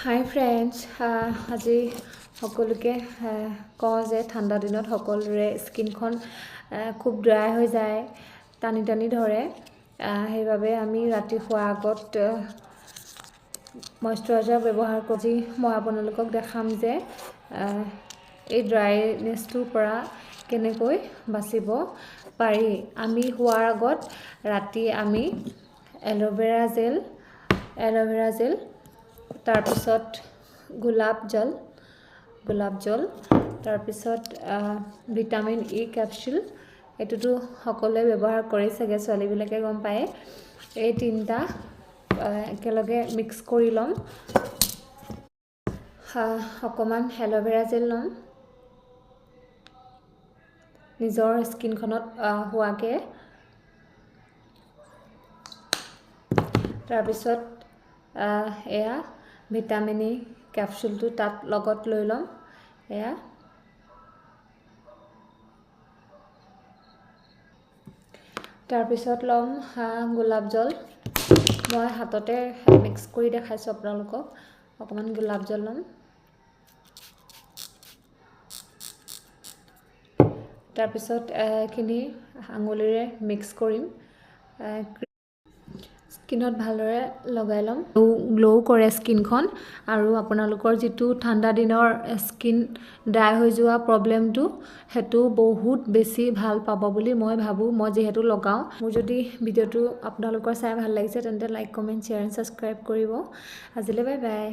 হাই friends, আজি সকলোকে কওঁ যে ঠাণ্ডা দিনত সকলোৰে স্কিনখন খুব ড্ৰাই হৈ যায়, টানি টানি ধৰে। সেইবাবে আমি ৰাতি শোৱাৰ আগত মইশ্চাৰাইজাৰ ব্যৱহাৰ কৰি মই আপোনালোকক দেখাম যে এই ড্ৰাইনেছটোৰ পৰা কেনেকৈ বাচিব পাৰি। আমি শোৱাৰ আগত ৰাতি আমি এল'ভেৰা জেল, তাৰপিছত গোলাপ জল, তাৰপিছত ভিটামিন ই কেপচুল, এইটোতো সকলোৱে ব্যৱহাৰ কৰে চাগে, ছোৱালীবিলাকে গম পায়। এই তিনিটা একেলগে মিক্স কৰি ল'ম। অকণমান এল'ভেৰা জেল ল'ম নিজৰ স্কিনখনত হোৱাকৈ। তাৰপিছত এয়া ভিটামিন ই কেপচুলটো তাত লগত লৈ ল'ম এয়া। তাৰপিছত ল'ম গোলাপ জল। মই হাততে মিক্স কৰি দেখাইছোঁ আপোনালোকক। অকণমান গোলাপ জল ল'ম, তাৰপিছত এইখিনি আঙুলিৰে মিক্স কৰিম, স্কিনত ভালদৰে লগাই ল'ম। গ্ল' কৰে স্কিনখন আৰু আপোনালোকৰ যিটো ঠাণ্ডা দিনৰ স্কিন ড্ৰাই হৈ যোৱা প্ৰব্লেমটো, সেইটো বহুত বেছি ভাল পাব বুলি মই ভাবোঁ, মই যিহেতু লগাওঁ। মোৰ যদি ভিডিঅ'টো আপোনালোকৰ চাই ভাল লাগিছে, তেন্তে like, comment, share and subscribe কৰিব। আজিলৈ বাই বাই।